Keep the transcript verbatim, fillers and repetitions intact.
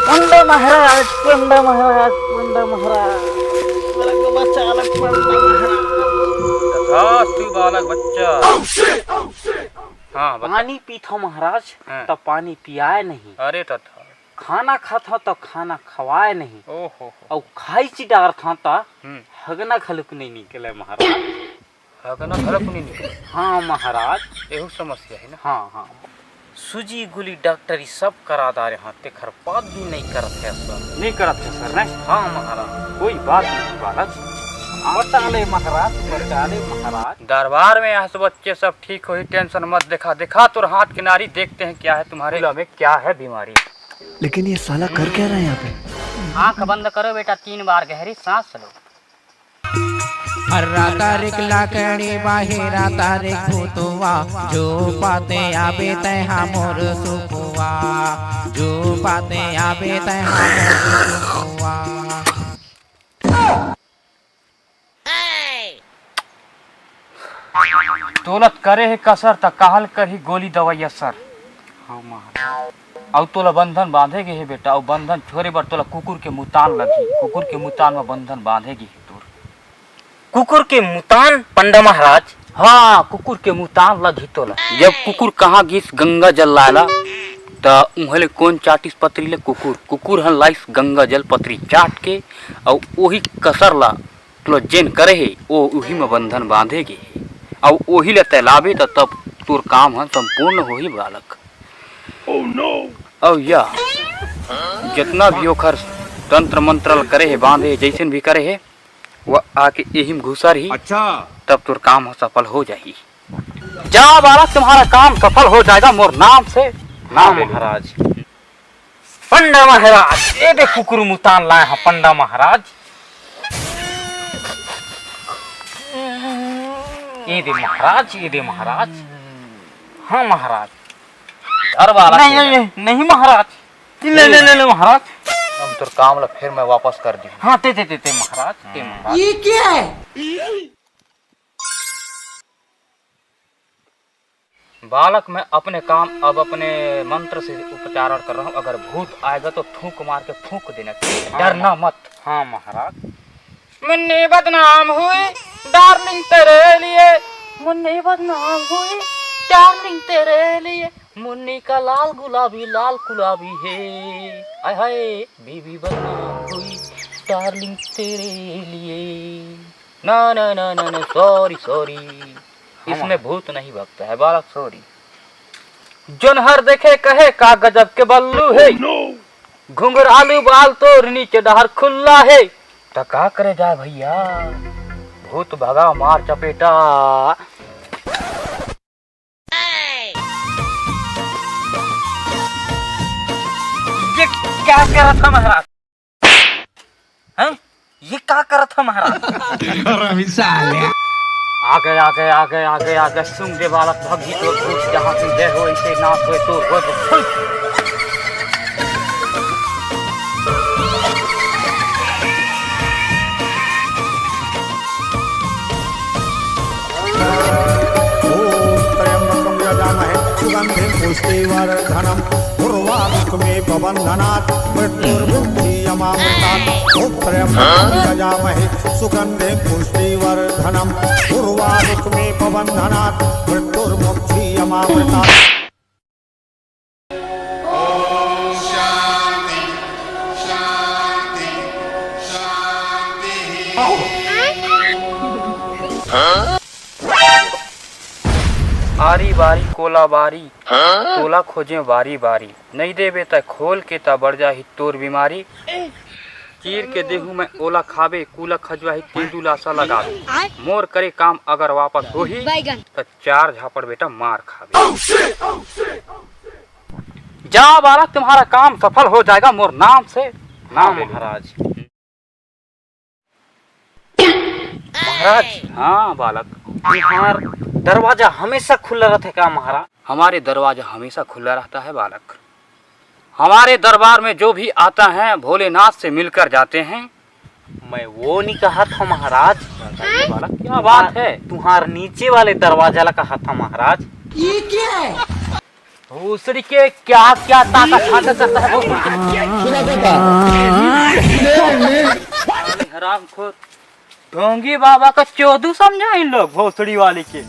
पंडा महाराज, पंडा महाराज, पंडा महाराज, मेरे को बचा ले, पंडा महाराज। तथास्तु बालक बच्चा। हाँ, बता। पानी पीथव महाराज, हाँ। त पानी पियाय नहीं। अरे तथा। खाना खाथव, त खाना खवाय नहीं। ओहो हो। अउ खाई ची डारथव, त हम्म। हगना घलुक नहीं निकले महाराज। हगना घलक नहीं निकले। हाँ महाराज। एहू समस्या है ना? हाँ, हाँ। सूजी, गोली, डॉक्टरी सब करा डारे हँव, तेखर बाद भी नहीं करत हे असर। नहीं करत हे असर, नहीं? हाँ महाराज। कोई बात नहीं बालक। बचा ले महाराज, बचा ले महाराज। दरबार में आए हो बच्चे, सब ठीक होही, tension मत देखा। देखा तोर हाथ के नारी, देखते हैं क्या है तुम्हारे गला में, क्या है बीमारी। लेकिन ये साला कर क्या रहा है यहाँ पे? आंख बंद करो बेटा, तीन बार गहरी सांस लो। हर्रा तारिक लाकड़ी बाहिरा तारिक भूतवा, जो पाते आबे तैहा मोर सुखवा, जो पाते आबे तैहा मोर सुखवा। तोला करे हे कसर, त काहल करही गोली दवाई असर। हाँ महाराज। अउ तोला बंधन बांधे गे हे बेटा, अउ बंधन छोरे बर तोला कुकुर के मुतान लगही, कुकुर के मुतान म बंधन बांधे गे हे तोर। कुकुर के मुतान पंडा महाराज? हाँ, कुकुर के मुतान लगही तोला। जब कुकुर कहाँ गिस गंगा जल लाय ला, त उहें ले कोन चाटिस पतरी ले? कुकुर। कुकुर हन लाइस गंगा जल पतरी चाट के, अउ ओही कसर ला तोला जेन करे हे, ओ उही म बंधन बांधे गे हे, अउ ओही ल तैं लाबे त तब तोर काम ह संपूर्ण होही बालक। अउ या, जतना भी ओखर तंत्र मंत्र ल करे हे, बांधे हे, जइसन भी करे हे, वो आके एही म घुसा रही, अच्छा। तब तोर काम ह सफल हो जाही। जा बालक, तुम्हारा काम सफल हो जाएगा मोर नाम से। हाँ महाराज। पंडा महाराज, ए दे कुकुर मुतान लाय हँव पंडा महाराज। ए दे महाराज, ए दे महाराज। हाँ महाराज। अरे बालक नहीं, नहीं, नहीं, नहीं महाराज। ले, ले, ले, ले महाराज। हम तोर काम ला फिर मैं वापस कर दी। हाँ, ते, ते, ते, ते महाराज, ते महाराज। ये क्या है? बालक, मैं अपने काम अब अपने मंत्र से उपचारण कर रहा हूँ। अगर भूत आएगा तो फूंक मार के फूंक देना, डरना मत। हाँ महाराज। मुन्नी बदनाम हुई डार्लिंग तेरे लिए, मुन्नी बदनाम हुई डार्लिंग तेरे लिए, मुन्नी का लाल गुलाबी लाल गुलाबी है। आय हाय, बीबी बदनाम हुई डार्लिंग तेरे लिए। ना ना ना ना ना, सॉरी सॉरी, इसमें भूत नहीं भगता है बालक, सॉरी। जोन हर देखे कहे का गजब के बल्लू है। घुंघरालू बाल तोर नीचे डहर खुल्ला है। त का करे जाए भैया, भूत भगा मार चपेटा। ये क्या करत ह महाराज? हैं? ये का करत ह महाराज? हरामी साले। आ गए, आ गए, आ गए, आ गए, आ गए। सुन दे बालक, भग जी तोर भूत, जहाँ तू जय हो, ऐसे नाच होए तोर हो। ॐ त्र्यम्बकं यजामहे सुगन्धिं पुष्टिवर्धनम् उर्वारुकमेव बन्धनात् मृत्युर्मुक्षीयमामृतात्। ॐ त्र्यम्बकं यजामहे सुगन्धिं पुष्टिवर्धनम् उर्वारुकमेव बन्धनात् मृत्युर्मुक्षीयमामृतात्। आरी बारी कोला बारी, तोला खोजे बारी बारी। नइ देबे त खोल के त बढ़ जाही तोर बीमारी। चीर के देहू मैं ओला खाबे, कूला खजवाही तेंदू लासा लगाबे। मोर करे काम अगर वापस होही, त चार झापड़ बेटा मार खाबे। जा बालक, तुम्हारा काम सफल हो जाएगा मोर नाम से। हाँ महाराज। महाराज। हाँ बालक। तुम्हार दरवाजा हमेशा खुला रहता है क्या महाराज? हमारे दरवाजा हमेशा खुला रहता है बालक। हमारे दरबार में जो भी आता है भोलेनाथ से मिलकर जाते हैं। मैं वो नहीं कहा था महाराज। बताइए बालक, क्या बात है? तुम्हार नीचे वाले दरवाजा ला कहा था महाराज। ये क्या है? भोसड़ी के क्या क्या ताकत हाथ करता है भोसड़ी के। हरामखोर। ढोंगी बाबा का चोदू समझा इन लोग भोसड़ी वाले के।